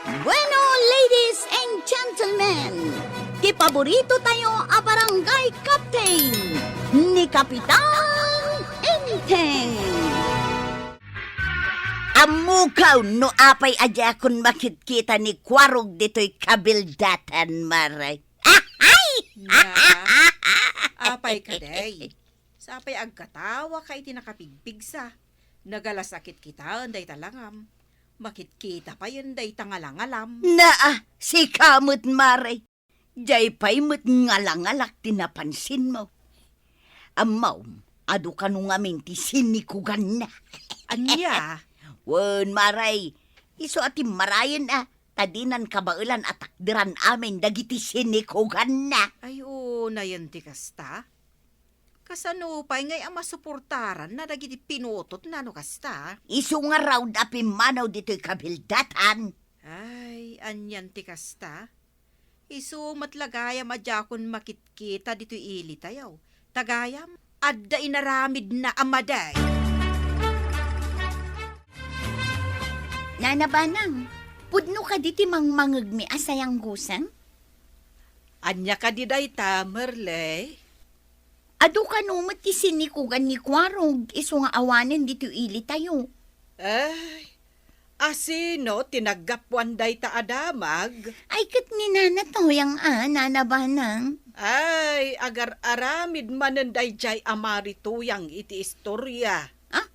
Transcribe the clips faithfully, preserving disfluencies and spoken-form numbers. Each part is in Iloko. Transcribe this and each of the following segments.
Bueno, ladies and gentlemen, ti paborito tayo a barangay captain, ni Kapitan Enteng. Ammokaw no apay a diakon makitkita ni Kuarog ditoy kabildatan, Mare. Ahay! Naa, apay kadi? Sapay agkatawaka iti nakapigpigsa. Nagalas a kitkitaen dayta langam. Makitkita payen dayta ngalangalam. Naa, sika met, Mare. Diay pay met ngalangalak ti napansinmo. Ammom, adu kano ngamin ti sinikuganna. Ania? Wen, Mare, isu a timmarayen a, ta dinan kabaelan a takderan amin dagiti sinikuganna. Ay, unayen ti kasta? Kasano pay ngay a masuportaranna dagiti pinutotna no kasta? Isu ngarud a pimmanaw ditoy kabildatan. Ay, anian ti kasta? Isu met la gayam a diakon makitkita ditoy ilitayo. Ta gayam, adda inaramidna a madi. Nana Banang, pudno kadi ti mangmangegmi a sayanggusan? Ania kadi dayta, Merle? Adu kano met ti sinikugan ni Kuarog isu nga awanen ditoy ilitayo. Ay, asino ti naggapuan dayta a damag? Ay, ket ni Nana Tuyang a, Nana Banang. Ay, agar-aramid manen daydiay a Mari Tuyang iti istoria. Ah?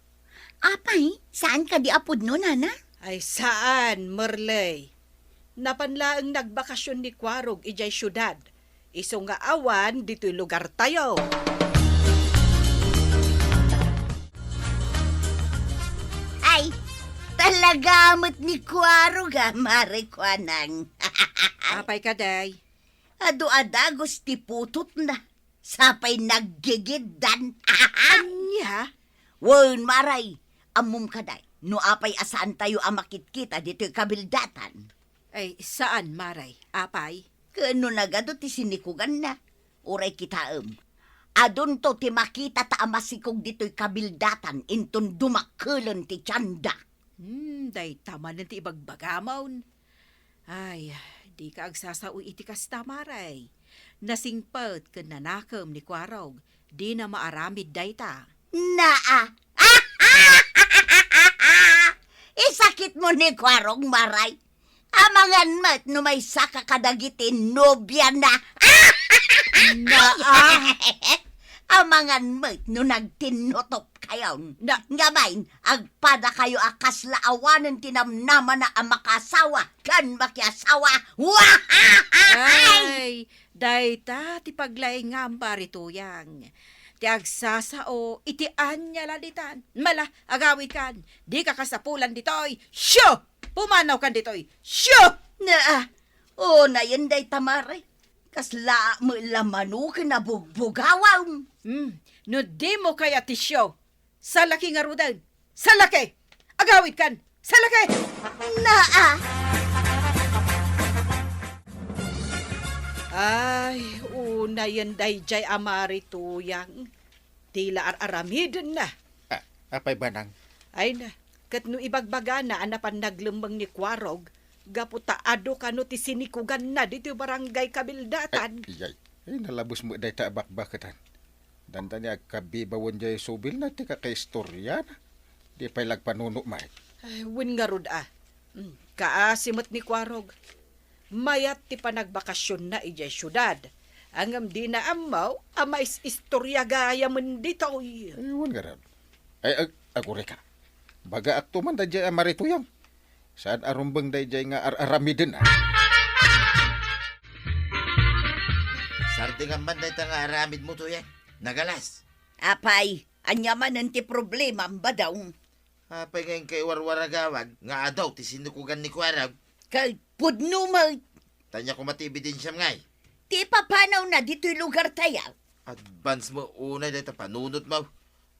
Apay, saan kadi a pudno, Nana? Ay, saan, Merle. Napan laeng nagbakasyon ni Kuarog idiay siudad. Isu nga awan ditoy lugartayo. Ay, talaga met ni Kuarog a, Mare Kuanang. Apay kadi? Adu a dagus ti putotna. Sapay naggigiddan. Ania? Wen, Mare, ammom kadi, no apay a saantayo a makitkita ditoy kabildatan? Ay, saan, Mare. Apay? Ken no nagadu ti sinikuganna, uray kitaem. Adunto ti makitata a masikog ditoy kabildatan inton dumakkelen ti tianda. Hmm, dayta manen ti ibagbagamon. Ay, dika agsasao iti kasta, Mare. Nasingpet ken nanakem ni Kuarog, dina maaramid dayta. Naa! Isakitmo ni Kuarog, Mare. Amangan met no maysaka kadagiti nobiana. Naa! Amangan met no nagtinnutop kayon. Na- Ngem, agpadakayo a kasla awanen ti namnamana a makaasawa ken makiasawa. Wahahahay! Ay, dayta ti paglaingam, Mari Tuyang. Ti agsasao iti ania la ditan. Mala, agawidkan. Dika kasapulan ditoy. Sio! Pumanawkan ditoy. Sio! Naa, unayen dayta, Mare. Kasla met la manoken a bugbugawam. Hmm, no dimo kayat ti sio, salaki ngaruden. Salaki! Agawidkan! Salaki! Naa! Ay, unayen daydiay a Mari Tuyang. Ti la ar-aramidenna. Ah, apay, Banang? Ay na, ket no ibagbagana a napan naglemmeng ni Kuarog, gapu ta adu kano ti sinikuganna ditoy barangay kabildatan. Ay, iyay. Ay, nalabes met dayta a bakbaketan. Dandani agkabibawen diay subilna ti kakaistoriana. Di pay la agpanuno met. Ay, wen ngarud a. Mm, kaasi met ni Kuarog. Mayat ti panagbakasionna idiay siudad. Ngem dina ammo a mais-istoria gayamen ditoy. Ay, wen ngarud. Ay, ag-, agurayka. Bagaakto man daydiay a Mari Tuyang. Saan a rumbeng daydiay nga ar-aramiden, a? Sardengam man dayta nga aramidmo, Tuyang. Nagalas. Apay, ania manen ti problemam, Badong? Apay nga inka iwarwaragawag nga adu ti sinikugan ni Kuarog? Ket pudno met. Ania koma ti ebidensiam ngay? Ti ipapanawna ditoy lugartayo. Advance mo unay dayta panunotmo.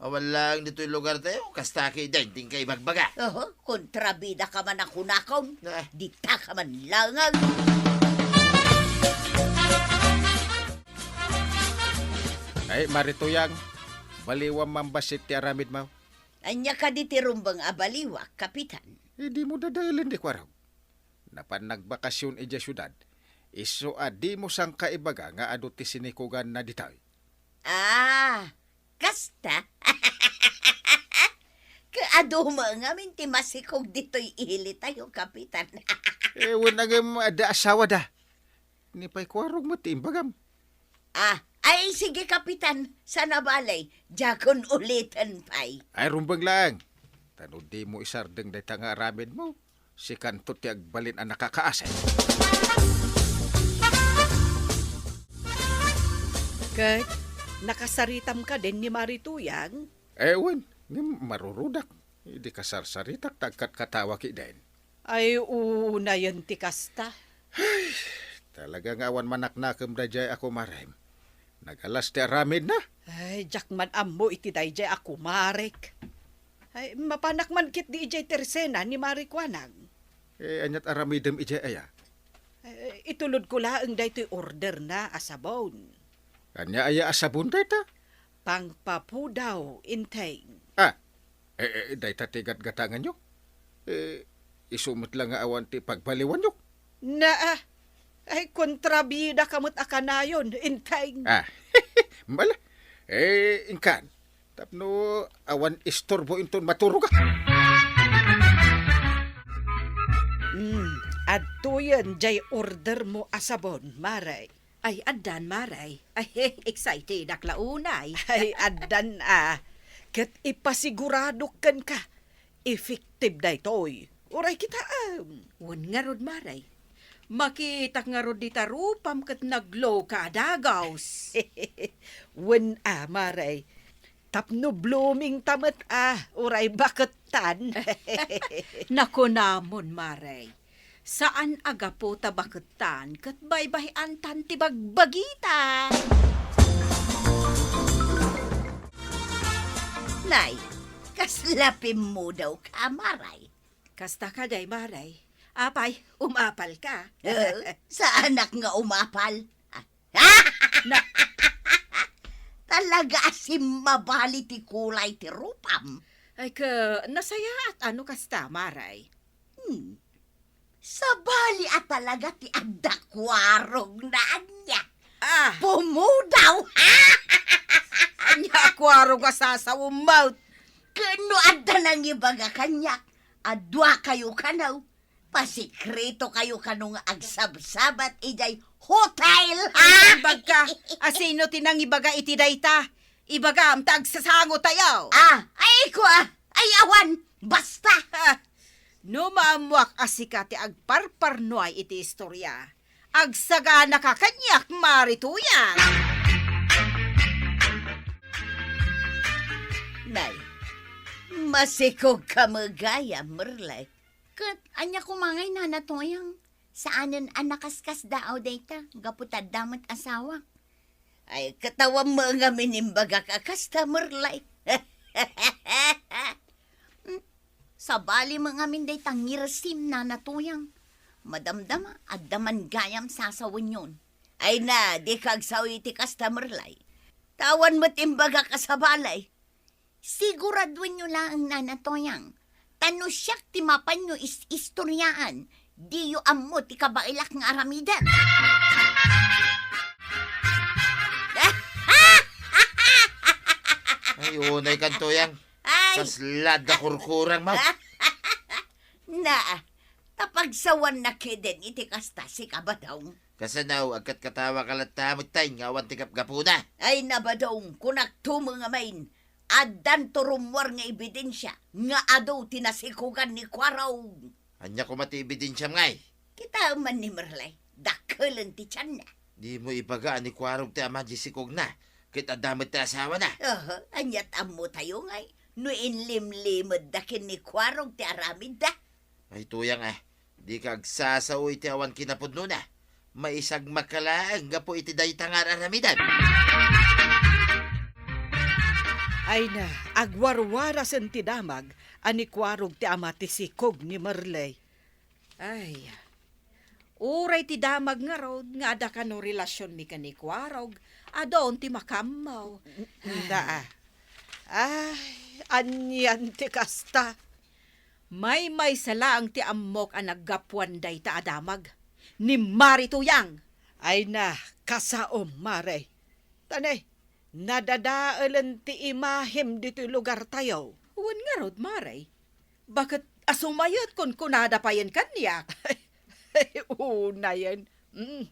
Awan laeng ditoy lugartayo, kasta ketdin ti inka ibagbaga. Oho, kontrabidaka man a kunakon. Ah. Ditaka man laeng. Ay, Mari Tuyang, baliwam man bassit ti aramidmo. Ania kadi ti rumbeng a baliwak, Kapitan? Ay, dimo dadaelen ni Kuarog. Napan nagbakasyon idiay siudad. Isu a dimo sangkaibaga nga adu ti sinikuganna ditoy. Ah, kasta? Kaadu met ngamin ti masikog ditoy ili tayo, Kapitan. Eh, wen ngem adda asawada. Ni pay Kuarog met ti imbagam. Ah, ay, sige, Kapitan. Sana balay, diakon uliten pay. Ay, rumbeng laeng. Ta no dimo isardeng dayta nga aramidmo, sikanto ti agbalin a nakakaasay. Ket nakasaritam kadin ni Mari Tuyang? Eh, wen, ngem marurudak. Idi kasarsaritak, ta agkatkatawa kiden. Ay, unayen ti kasta. Ay, talaga nga awan manaknakem daydiay a kumarem. Nagalas ti aramidna. Ay, diak man ammo iti daydiay a kumarek. Ay, mapanak man ketdi idiay tersena ni Mari Kuanang. Eh, aniat aramidem idiay aya? Eh, itulodko laeng daytoy orderna a sabon. Ania aya a sabon dayta? Pangpapudaw, Enteng. Ah, eh, eh, dayta ti gatgatanganyo? Eh, isu met la nga awan ti pagbaliwanyo. Naa, ay, kontrabida ka met a kanayon, Enteng. Ah, bala. Eh, inkan, tapno awan isturbo inton maturoga. Hmm, adtoyen diay ordermo a sabon, Mare. Ay, addan, Mare. Ay, excited ak la unay. Ay, addan a. Ket ipasiguradok kenka, effective daytoy. Uray kitaem. Wen ngarud, Mare. Makitak ngarud dita rupam ket nagloka a dagaws. Wen a, Mare. Tapno blooming ta met a, uray bakettan. Nakunamon, Mare. Saan a gapu ta bakettan ket baybay-antan ti bagbagita. Nay, kasla pimmudawka, Mare. Kasta kadi, Mare. Apay, umapal ka? Eh, saanak nga umapal. Ah, na, talaga a simmabali ti kulay ti rupam. Ay, ka, nasayaat a no kasta, Mare. Hmm. Sabali a talaga ti adda kuarogna ania. Ah. Pumudaw. Ania a kuarog a sasawem met? Ken no adda nangibaga kaniak, a duakayo kano, pasikreto kayo kano nga agsabsabat idiay hotel. Ay, bagka, a sino ti nangibaga iti dayta? Ibagam ta agsasango tayo. Ah, ay, kua, ay, awan, basta. Ah, no maammoak a sika ti agparparnuay iti istoria, agsaganaka kaniak, Mari Tuyang. Nay, masikog ka met gayam, Merle. Ket ania koma ngay, Nana Tuyang? Saanen a nakaskasdaaw dayta, gapu ta adda met asawa. Ay, ket awan met ngamin imbagak a kasta, Merle. Hmm, sabali met ngamin dayta ngirsim, Nana Tuyang. Madamdama, adda man gayam sasawenyon. Ay na, dika agsao iti kasta, Merle. Ta awan met imbagak a sabali. Siguraduenyo laeng, Nana Tuyang, ta no siak ti mapanyo is-istoriaan, diyo ammo ti kabaelak nga aramiden. Ay, unay kan, Tuyang. Ay. Sasla da kurkurang mo. Na, ta pagsawannak keden iti kasta, sika, Badong. Kasano, agkatkatawa ka latta met tay nga awan ti gapgapuna? Ay, na, Badong, kunak tumo ngamin, addanto rummuar nga ebidensia nga adu ti nasikogan ni Kuarog. Ania koma ti ebidensiam ngay? Kitaem man ni Merle, dakkelen ti tianna. Dimo ibaga a ni Kuarog ti ama ti sikogna, ket adda met ti asawana. Aha, aniat ammo tayo ngay no inlimlimedda ken ni Kuarog ti aramidda? Ay, Tuyang, ah, dika agsasao iti awan kinapudnona. Maisagmaka laeng gapu iti dayta nga ar-aramidan. Ay na, agwarwarasen ti damag a ni Kuarog ti ama ti sikog ni Merle. Ay, uray ti damag ngarud nga adda kano relasionmi ken ni Kuarog, adun ti makaammo. Daa. Ay, anian ti kasta? Maymaysa laeng ti ammok a naggapuan dayta a damag. Ni Mari Tuyang! Ay na, kasaom, Mare. Tane, nadadaelen ti imahem ditoy lugartayo. Wen ngarud, Mare. Baket a sumayet kunkunada payen kaniak. Unayen. Mm.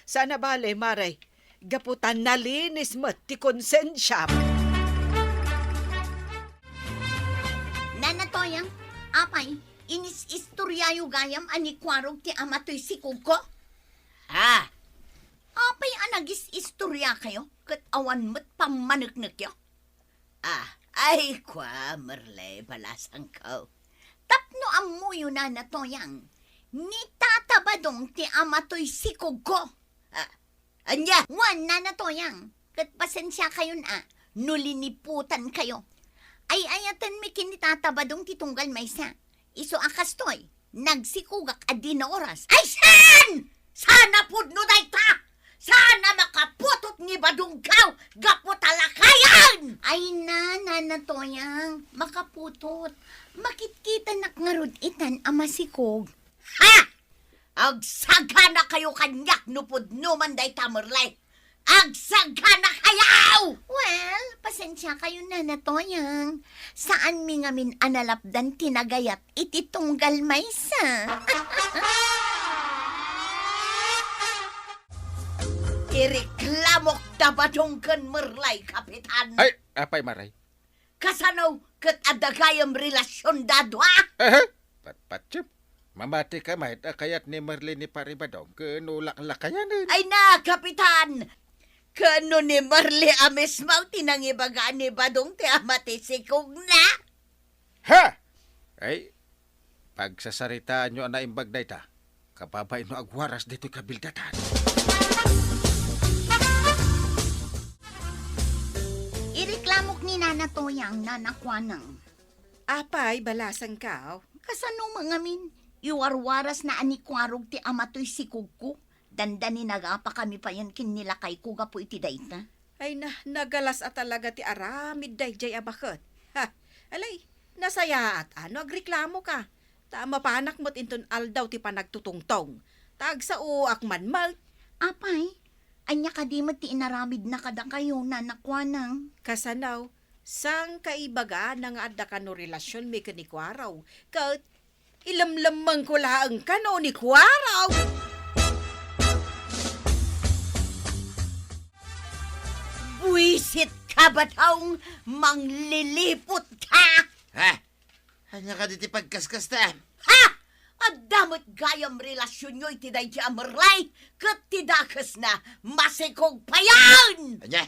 Sana bale, Mare. Gapu ta nalinis met ti konsensiam. Nana Toyang, apay, inis-istoriayo gayam a ni Kuarog ti ama toy sikogko? Ah! Apay a nagis-istoriakayo ket awan met pammaneknekyo? Ah, ay, kua, Merle, balasangko. Tapno ammoyo, Nana Toyang, ni Tata Badong ti ama toy sikogko. Ah, ania? Wen, Nana Toyang, ket pasensiakayon a no liniputankayo. Ay-ayatenmi ken ni Tata Badong ti tunggal maysa. Isu a kastoy, nagsikogak a di na oras. Ay, saan? Saan a pudno dayta? Saan a makaputot ni Badongko gapu ta lakayen? Ay na, Nana Toyang, makaputot. Makitkitanak ngarud itan a masikog. Ha? Agsaganakayo kaniak no pudno man dayta, Merle. Agsaganakayo! Well, pasensiakayo, Nana Toyang. Saanmi ngamin a nalapdan ti nagayat iti tunggal maysa. Ireklamok da Badong ken Merle, Kapitan. Ay, apay, Mare? Kasano ket adda gayam relasion da dua? Aha! Patpatiem. Mamati ka met a kayat ni Merle ni Pari Badong ken no laklakayanen. Ay na, Kapitan! Ken no ni Merle a mismo ti nangibaga ni Badong ti ama ti sikogna? Ha! Ay, pagsasaritaanyo a naimbag dayta. Kababain no agwaras ditoy kabildatan. Ireklamok ni Nana Toyang, Nana Kuanang. Apay, balasangko? Kasano met ngamin? Iwarwarasna a ni Kuarog ti ama toy sikogko. Dandani nagapakami payen ken ni lakayko gapu iti dayta. Ay na, nagalas a talaga ti aramid daydiay a baket. Ha, alay, nasayaat a no agreklamoka. Ta mapanak met inton aldaw ti panagtutungtong. Ta agsaoak man met. Apay, ania kadi met ti inaramidna kadakayo, Nana Kuanang? Kasano, saan ka ibagana nga adda kano relasionmi ken ni Kuarog? Ket ilemlemmengko laeng kano ni Kuarog. Buisit ka, Badong, mangliliput ka! Ha? Ania kadi ti pagkaskasta? Ha? Adda met gayam relasionyo iti daydi a Merle, ket ti dakesna, masikog payen! Ania?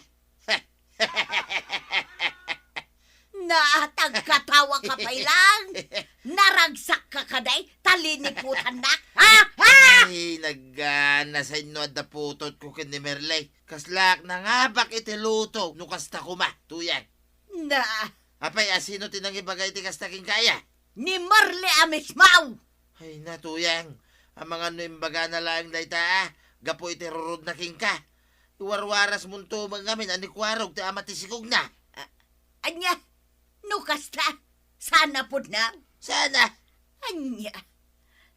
Naatag katawa ka pay lang. Naragsak ka kadi, ta liniputannak. Ha? Ha? Ay, nagana, sa inno adda putotko ken ni Merle. Kaslaak nangabak iti luto, no kasta koma, Tuyang. Na. Apay, a sino ti nangibaga iti kasta kenka aya? Ni Merle a mismo! Ay na, Tuyang, amangan no imbagana laeng dayta, a, gapu iti rurudna kenka. Iwarwarasmonto met ngamin a ni Kuarog ti ama ti sikogna. A-, ania? No kasta, saan a pudno? Saan a? Ania?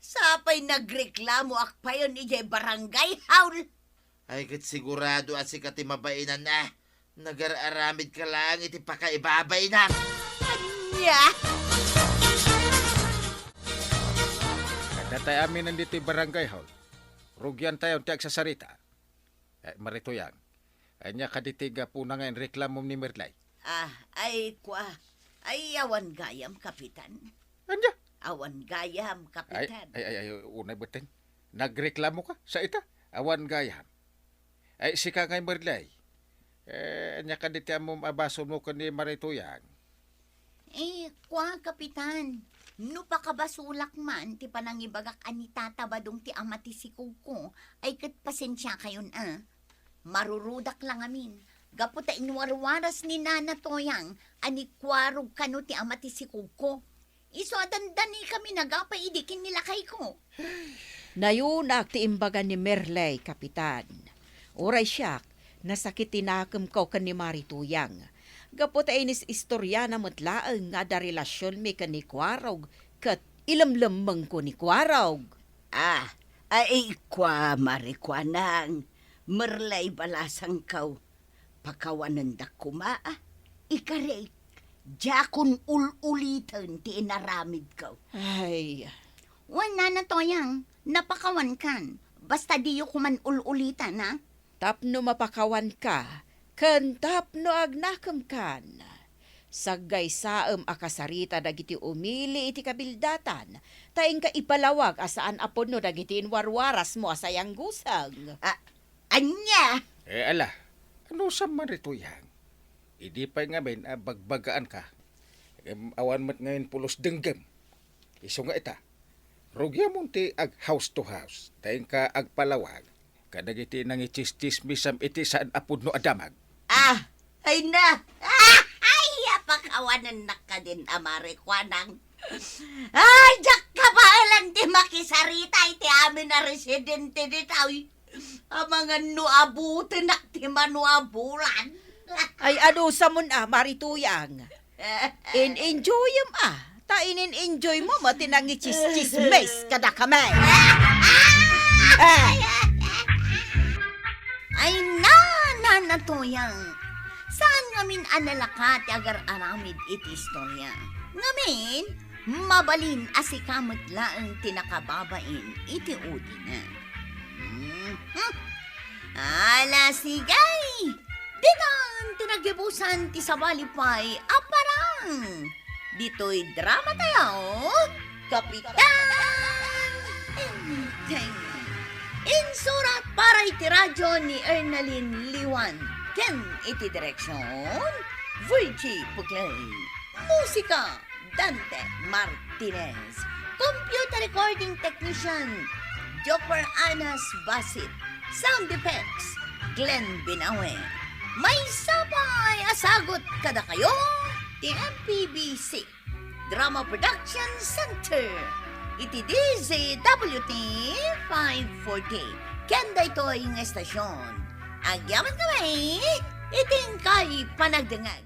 Sapay nagreklamoak payen idiay barangay hall. Ay, ket sigurado a sika ti mabainan a. Nagar-aramidka laeng iti pakaibabainam. Ania? Adda tay aminen ditoy barangay hall. Rugiantayon ti agsasarita. Eh, Mari Tuyang, ania kadi ti gapuna nga inreklamom ni Merle? Ah, ay, kua. Ay, awan gayam, Kapitan. Ania? Awan gayam, Ay, Kapitan. ay, ay, ay, unay betten. Nagreklamoka? Sa ita? Awan gayam. Ay, sika ngay, Merle. Eh, ania kadi ti ammom a basolmo ken ni Mari Tuyang? Eh, kua, Kapitan. No pakabasolak man ti panangibagak a ni Tata Badong ti ama ti sikogko, ay ket pasensiakayon a. Marurudak la ngamin, gapu ta inwarwaras ni Nana Toyang a ni Kuarog kano ti ama ti sikogko. Isu a dandanikami nagapay idi ken ni lakayko. Nayunak ti imbaga ni Merle, Kapitan. Uray siak, nasakit ti nakemko ken ni Mari Tuyang. Gapu ta inis-istoriana met laeng nga adda relasionmi ken ni Kuarog ket ilemlemmengko ni Kuarog. Ah, ay, kua, Mari Kuanang, merlay balasangkaw. Pakawanendak koma, ah. Ikarik, diakon ul-uliten ti inaramidko. Ay. Wen, Nana Toyang, napakawankan. Basta diyo koman ul-ulitan, ha? Tapno mapakawanka, ken tapno agnakemkan. Saggaysaem a kasarita dagiti umili iti kabildatan, ta inka ipalawag a saan a pudno dagiti inwarwarasmo a sayangguseng. Ah, ania? Eh, ala, anusam man, Mari Toyang? Idi pay ngamin a bagbagaanka, em, awan met ngamin pulos denggem. Isu nga ita, rugiamon ti ag-house to house, ta inka agpalawag kadagiti nangitsistismisam iti saan a pudno a damag. Ah, ay na! Ay, apakawanennak kadin a Mari Kuanang. Ay, diak kabaelan ti makisarita iti amin a residente ditoy. Amangan no abutenak ti mano a bulan. Ay, anusamon a, Mari Toyang. In-enjoyem a, ta inin-enjoymo met ti nangitsistismis kadakami. Eh. Ay, na, Nana Toyang. Saan ngamin a nalaka ti agar-aramid iti istoria. Ngamin, mabalin a sika met laeng ti nakababain iti udina. Mhm. Ala, sige! Ditan ti nagibusan ti sabali pay a parang. Ditoy drama tayo, Kapitan Enteng. Insurat para iti radyo ni Ernalyn Liwan. Ken iti direksyon, Virgie Puclay. Musika, Dante Martinez. Computer recording technician, Jopper Anas Basit. Sound effects, Glenn Binawe. Maysa pay a sagut kadakayo ti M P B C Drama Production Center iti D Z W T five forty. Ken daytoy nga estasyon, agyamankami iti inkay panagdengngeg.